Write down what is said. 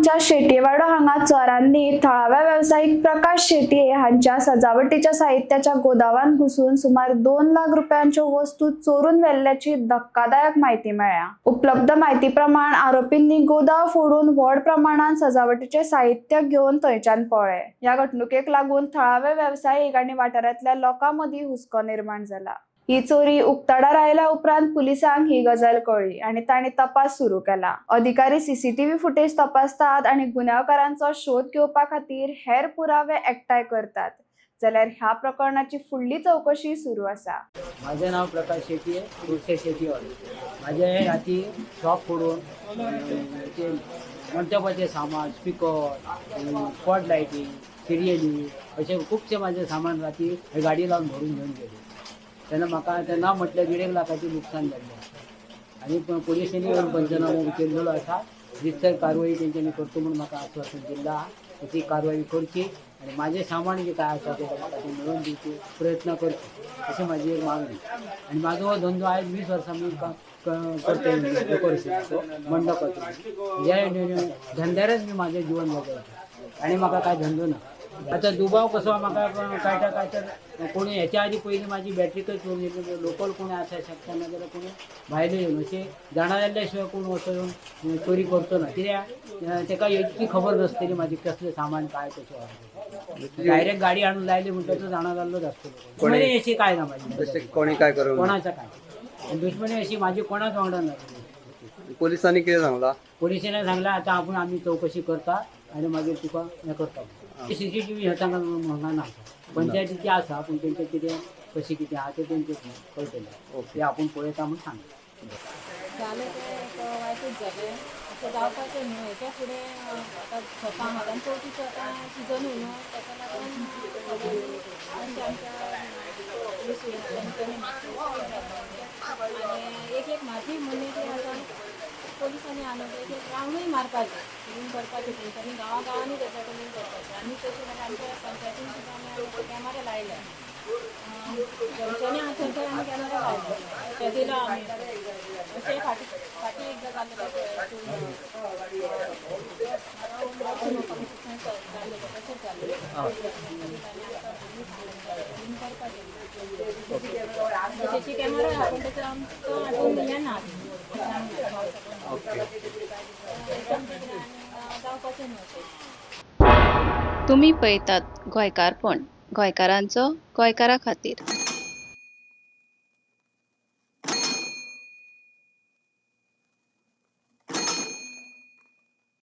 हांगच्या शेटयेवाडो हांगा चोरांनी थळाव्या वेवसायीक प्रकाश शेटये हांच्या सजावटीच्या साहित्याच्या गोदावांत घुसून सुमार 2 लाख रुपयांच्यो वस्तू चोरून व्हेल्ल्याची धक्कादायक म्हायती मेळ्ळ्या. उपलब्ध म्हायती प्रमाण आरोपींनी गोदाव फोडून व्हड प्रमाणात सजावटीचे साहित्य घेवन थंयच्यान पळ्ळे. ह्या घडणुकेक लागून थळावे वेवसायीक आनी वाठारांतल्या लोकां मदीं हुस्को निर्माण जाला. ही चोरी उक्ताडार आयल्या उपरांत पुलिसांक ही गजाल कळ्ळी आनी तांणी तपास सुरू केला. अधिकारी सीसीटीव्ही फुटेज तपासतात आनी गुन्यांवकारांचो शोध घेवपा खातीर हेर पुरावे एकठांय करतात, जाल्यार ह्या प्रकरणाची फुडली चवकशी सुरू आसा. माझे नाव प्रकाश शेट्टी, तुळसे शेट्टीवाले. माझे हे राती शॉप फोडून ते मंटपाचे सामान, स्पिकर, स्पॉट लायटी, सिरियली असे खुबशे माझे सामान राती हे गाडी लावून भरून घेऊन गेले. तेन्ना म्हाका तेन्ना म्हटल्यार 1.5 लाखाचें नुकसान जाल्लें आनी पोलिसांनी येवन पंचनामो केल्लो आसा. रितसर कारवाई तेंच्यांनी करता म्हूण म्हाका आश्वासन दिल्लें आहा. ती कारवाई करची आनी माझें सामान जें काय आसा तें म्हाका तें मेळोवन दिवचे प्रयत्न करचे, अशी म्हाजी एक मागणी. आनी म्हाजो हो धंदो आयज 20 वर्सां मी करता, डेकोरेशनाचो मंडपाचो. ह्या धंद्यारच मी माझें जिवन जगयता आनी म्हाका काय धंदो ना. आतां दुबाव कसो म्हाका कळटा काय तर कोणी हेच्या आदी पयलीं म्हाजी बॅटरीकच चोरून येयली. लोकल कोणी आसा शकता, नाजाल्यार कोणी भायले येवन अशें जाणा जाल्ल्या शिवाय कोण वचो येवन चोरी करचो ना, कित्याक तेका इतकी खबर नासतली म्हाजी कसलें सामान काय कशें आहा. डायरेक्ट गाडी हाडून लायली म्हणटकच तो जाणा जाल्लोच आसतलो. दुश्मनी अशी काय ना तशें म्हाजी. कोणी काय करूंक ना. कोणाचा काय आनी दुश्मनी अशी माझी कोणाच वांगडा ना. पोलिसांनी कितें सांगला? पोलिसांनी सांगला, आता आपण आम्ही चौकशी करता आणि मागीर तुका हें करता. सीसीटीव्ही हे तांकां हांगा ना, पंचायतीची आसा, पूण तेंचें कितें कशें कितें आहा तें तेंचें कळटलें. ते आपूण पळयता म्हूण सांगलें. जालें तें एक वायटूच जालें. अशें जावपाचें न्हू. हेच्या फुडें आतां शॉपां आहात आनी चवथीचो आतां सिजनूय न्हू, ताका लागून सगळ्यांनी मातशें आमच्या पुलीस तेंच्यांनी मातशें आनी एक एक म्हाजी म्हणणी ती आतां पोलिसांनी हाडून एक एक रावंडूय मारपाचें, थिंग करपाचें तेंच्यांनी गांवा गांवांनी पेट्रोलिंग करपाचें. आनी तशें जाल्यार आमच्या पंचायतीन सुद्दां आमी कॅमेरा लायल्या. जंक्शनी आहा थंयसर आमी कॅमेरा लायले, ते दिला आमी. अशें फाटीं फाटीं एकदां जाल्लें तें जाल्लें, तशेंच जालें. करपाचें सी कॅमेरा आहा, पूण तेचो आमकां अजून हें ना, जावपाचें न्हू अशें. तुमी पळयतात गोंयकारपण, गोंयकारांचो गोंयकारा खातीर.